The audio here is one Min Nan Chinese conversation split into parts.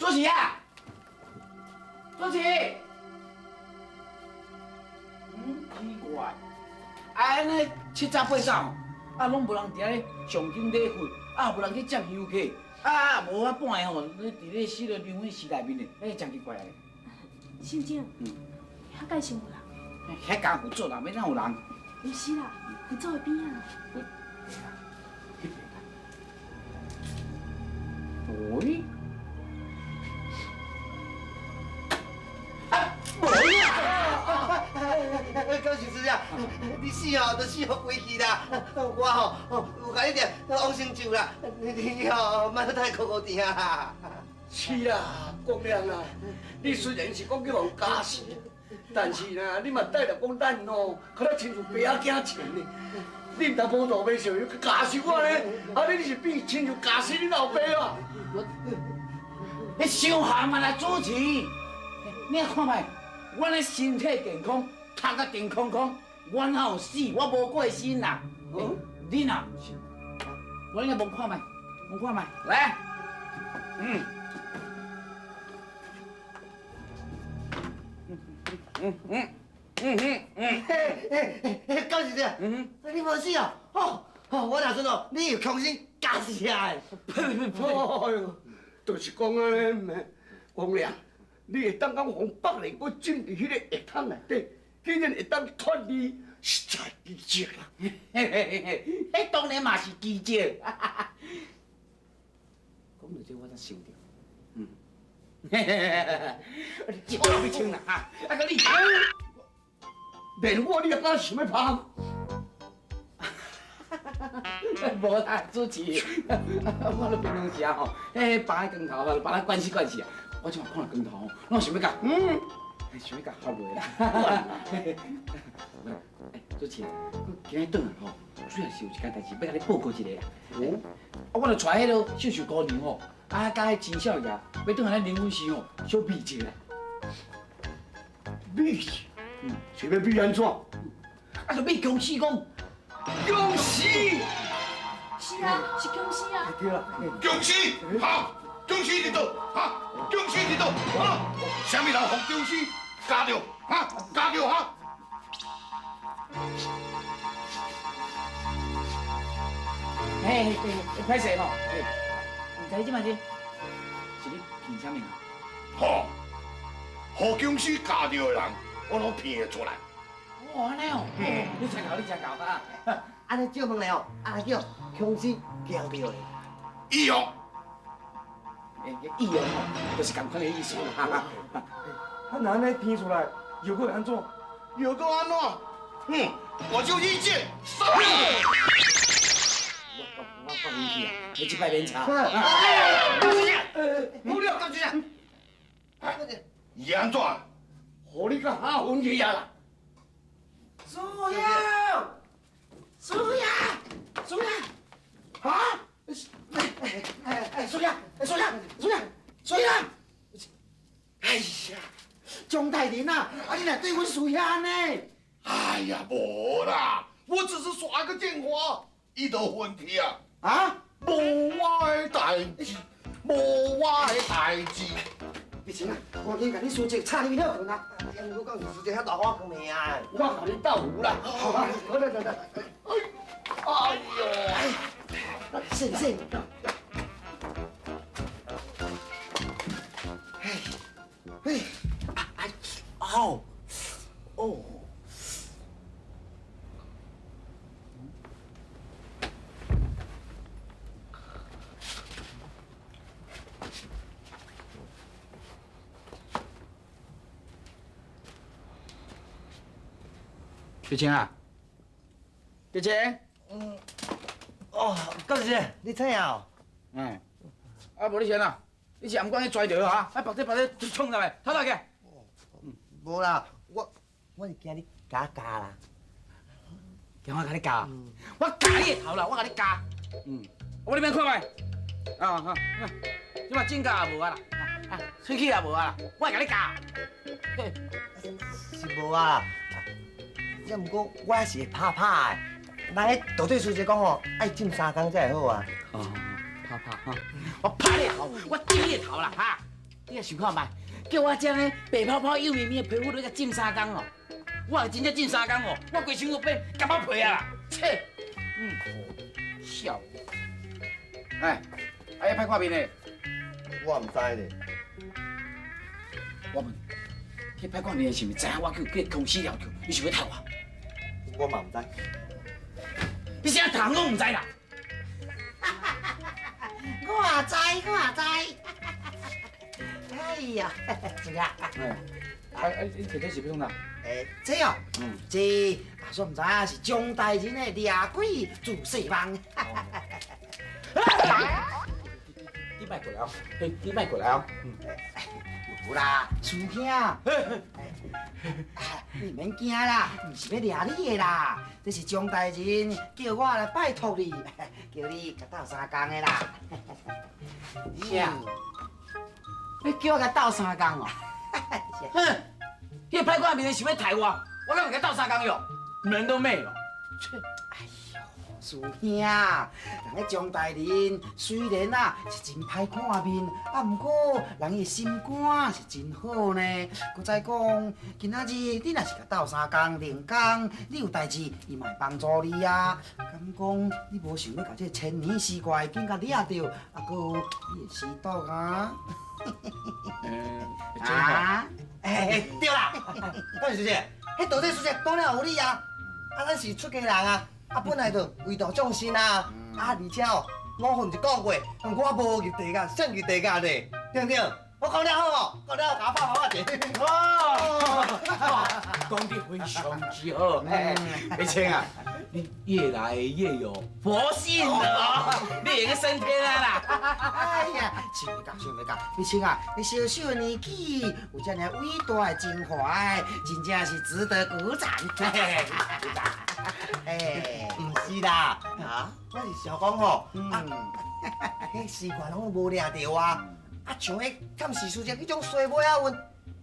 主持啊，主持。嗯，奇怪，啊，按呢七早八早，啊，攏無人佇遐咧誦經禮佛，啊，無人去接香客，啊，無啊半暝吼，咧佇咧死咧靈魂室內面咧，欸，真奇怪啊！省長，遐敢是有人？遐敢佛祖啦，欲哪有人？毋是啦，佛祖的邊仔。喂？啊，無啦！高先生啊，你死哦，就死予鬼去啦！我吼有共你念往生咒啦，你吼莫太苦苦甜啊！是啦，國良啊，你雖然是講去予人加持，但是呢，你嘛帶著講咱哦，較來親像爸仔囝情呢。你毋通普渡欲燒香加持我呢，啊你是變親像加持你老爸啊！我，你傷含啊啦，主持，你看覓，阮的身體健康，頭殼定空空，我哪有死？我無過身啦。你若毋信，我來摸看覓，摸看覓，來，嗯。嗯嗯嗯嗯嗯，嘿嘿嘿，高先生，你無死哦？哦，我若陣哦，你有強身加持啊！呸呸呸！哎喲，就是講按呢，王良，你會當講予北人閣浸佇彼個液桶內底，竟然會當脫離，實在奇蹟啦！嘿嘿嘿嘿，彼當然嘛是奇蹟。講到這我才想著，嗯，嘿嘿嘿嘿，你我欲穿啦哈，啊閣你，連我你也敢想欲拍？無啦，主持，我咧平常時啊吼，彼拔彼光頭啊，把它關係關係啊，我這馬看著光頭吼，攏想欲共，想欲共合落啦。欸，主持，今日轉來吼，主要是有一件代誌欲共你報告一下啦。哦，啊，我就帶彼个秀秀姑娘吼，啊，佮彼錢少爺欲轉來咱靈魂寺吼，小比一下。比？嗯，是欲比按怎？啊，就比僵屍講。僵屍？是啊，是僵屍啊。對啦，僵屍，哈，僵屍佇佗？哈，僵屍佇佗？哈，啥物人予僵屍咬著？哈，咬著哈？嘿嘿嘿，歹勢吼，毋知你這擺是是咧騙啥物？吼，予僵屍咬著的人，我攏騙會出來。哦，按呢哦，你真𠢕，你真𠢕啊！按呢借問來哦，啊叫僵屍咬著的。醫藥，醫藥吼，就是仝款的意思啦。啊，若按呢騙出來，又閣會按怎？又閣按怎？嗯，我就一劍殺了。我發運氣啊，你這擺免吵。無聊，干啥？哎，伊按怎？予你閣嚇昏去啊啦！蘇亞，蘇亞，蘇亞，啊！哎哎哎，蘇亞，蘇亞，蘇亞，蘇亞！哎呀，張大人啊，啊你若對阮師兄按呢？哎呀，無啦，我只是耍個電話，伊就昏去啊！啊？無我的代誌，無我的代誌。不行啊，趕緊共你師姐插入去歇睏啊！我講師姐遐大火光命啊！我共你鬥有啦！好啊，好來來來，哎呦，醒醒！哎，哎，哎，哦，哦。蝶青啊，蝶青。嗯。哦，高姐，你醒啊？嗯。啊，無你先啦，你是頷管去跩著哈？啊，縛這縛這創啥物？頭來去。無啦，我是驚你共我咬啦。驚我共你咬？我咬你的頭啦！我共你咬。嗯。我你免看覓。啊哈，這擺指甲也無啊啦，啊，喙齒也無啊啦，我會共你咬。是無啊啦。也毋過我是會怕怕的，人彼道對師姐講吼，愛浸三工才會好啊。哦，怕怕哈，我拍你的頭，我浸你的頭啦哈！你也想看覓，叫我這呢白泡泡、幼綿綿的皮膚來共浸三工哦，我若真正浸三工哦，我規身軀變柑仔皮啊啦！切，嗯，笑。哎，啊，彼歹看面的，我毋知咧。我問你，彼歹看面的是毋是知影我叫叫公司掠去，伊想欲刣我？我嘛毋知。你啥人攏毋知啦？我也知，我也知。哎呀，这个，哎，啊啊，你摕這是欲創啥？欸，這哦，這啊，煞毋知影是張大人的掠鬼蛛絲網。你莫過來哦，嘿，你莫過來哦。無啦，師兄，你免驚啦，毋是欲掠你的啦，這是張大人叫我來拜託你，叫你共鬥相共的啦。啥？你叫我共鬥相共哦？哼，彼個歹看面的想欲刣我，我敢會共鬥相共喲？門都沒有。切！哎喲，師兄，人彼張大人雖然啊是真歹看面，啊，毋過人伊心肝是真好呢。閣再講，今仔日你若是共鬥相共練功，你有代誌，伊嘛會幫助你啊。敢講你無想欲共這個千年屍怪緊共掠著，啊，閣有你會死毒啊？啊？欸，對啦，董小姐，彼道者師姐講了有理啊，啊，咱是出家人啊，啊，本來就為度眾生啊，啊，而且哦，我份就講過，我無入地獄，誰入地獄咧？對毋對？我講了好無？講了共我拍拍仔。哦，講得非常之好，美清啊，你越來越有佛性了，你會去升天啊啦！哎呀，想袂到，想袂到，美清啊，你小小的年紀有這爾偉大的情懷，真正是值得鼓掌。鼓掌。哎，毋是啦，啊，我是想講吼，啊，彼屍怪攏無掠著啊，啊，像彼鑑視師姐彼種衰尾仔運，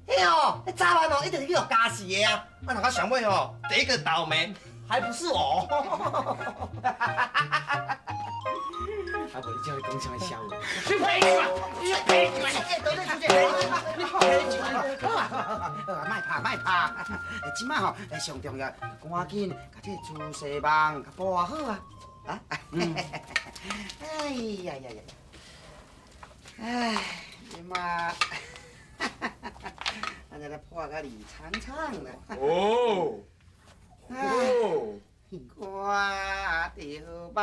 彼吼，彼早晚哦，一定是去予加持的啊！啊，若到上尾吼，第一個倒楣還不是我。啊，無你這會講啥物笑話？你呸嘛！你呸嘛！欸，道者師姐，你呸嘛！好啊，莫拍，莫拍。這擺吼，上重要，趕緊共這個蛛絲網共布好啊！啊！哎呀呀呀！哎，你媽！按呢來破甲離長長啦。哦。哦。看著網。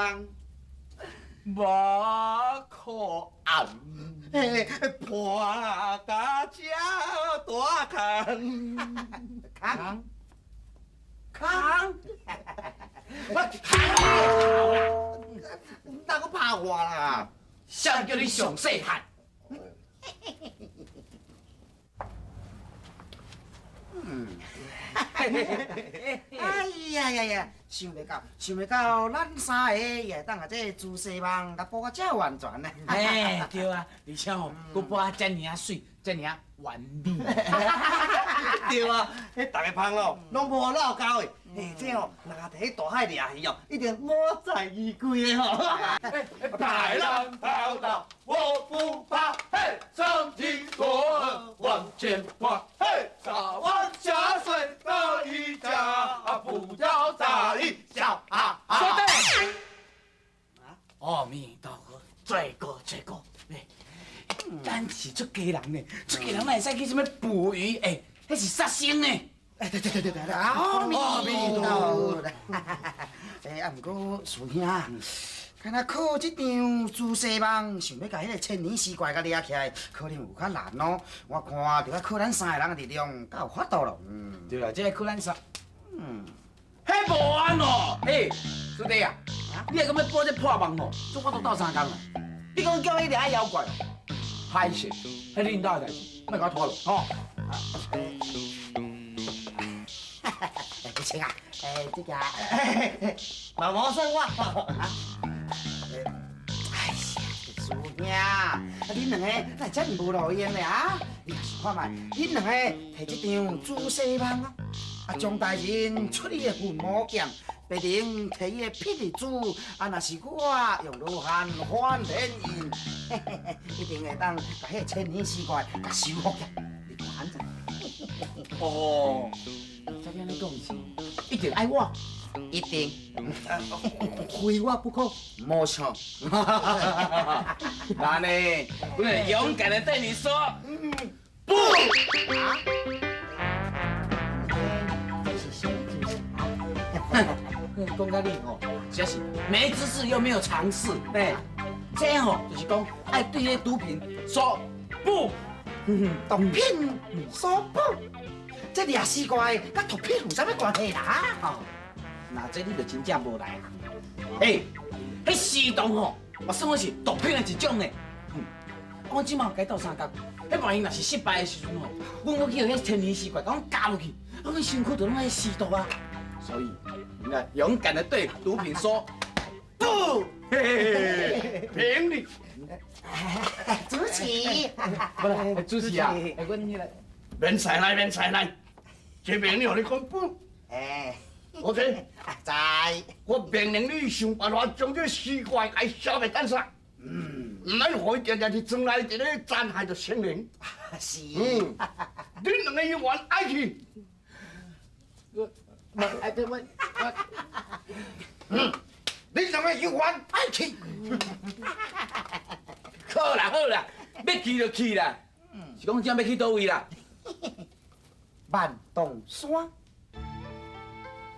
目可暗，破甲這大空，空，空，我空啦，哪閣拍我啦？誰叫你上細漢？哎呀呀呀！想袂到，想袂到，咱三个也會當共這個蛛絲網共布甲遮完全呢。哎，對啊，而且吼，閣布啊遮爾仔媠，遮爾仔完美。對啊，彼逐个芳哦，攏無落夠的。欸，這哦，若佇咧大海掠魚哦，一定滿載而歸的吼。大浪滔滔，我不怕，嘿，上天過往前跨，嘿，撒網下水到一家，不要大意，笑哈哈。說對。阿彌陀佛，罪過罪過。欸，咱是出家人呢，出家人哪會使去啥物捕魚？欸，彼是殺生呢。哎，對對對對對，阿彌陀佛。欸，啊，毋過師兄，敢若靠這張蛛絲網，想欲共彼个千年屍怪共掠起來，可能有較難哦。我看著愛靠咱三个人的力量，才有法度咯。對啦，這愛靠咱三。彼無按哦，欸，師弟啊，你若閣欲補這破網哦，總我都鬥相共啦。你講叫伊掠妖怪，歹勢，彼恁兜的代誌，莫共我拖落，吼。不行啊，欸，這個，嘛無算我。哎呀，師兄，啊，恁兩個哪會遮爾無路用咧啊？你想看覓，恁兩個提這張蛛絲網啊，啊，張大人出你的雲魔劍，別人提伊的霹靂珠，啊，若是我用羅漢翻天印，嘿嘿嘿，一定會當共彼个千年屍怪共收服起來。你看按怎？哦，這按呢講是，一定愛我，一定，非我不可。無錯。那呢，我勇敢的對你說，不。啊？這是啥主持？講甲你吼，真是沒知識又沒有常識，哎，這吼就是講愛對彼毒品說不。毒品說不，這掠屍怪佮毒品有啥物關係啦？哦，那這你就真正無來啊！欸，彼屍毒吼，嘛算講是毒品的一種呢。我這馬共伊鬥相共，彼萬一若是失敗的時陣吼，阮閣去予彼千年屍怪共阮咬落去，阮身軀就攏愛屍毒啊！所以，應該勇敢的對毒品說不。嘿嘿，憑你。主持，不啦，主持啊，阮彼个免使來，免使來，這命令予你講不。哎，我這，在。我命令你想辦法將這屍怪共消滅盡殺。嗯，毋免予伊定定佇庄內佇咧殘害著生靈。是。嗯，恁兩个議員愛去。我，愛我我，嗯，恁兩个議員愛去。好啦好啦，欲去就去啦。是講這欲去佗位啦？萬洞山。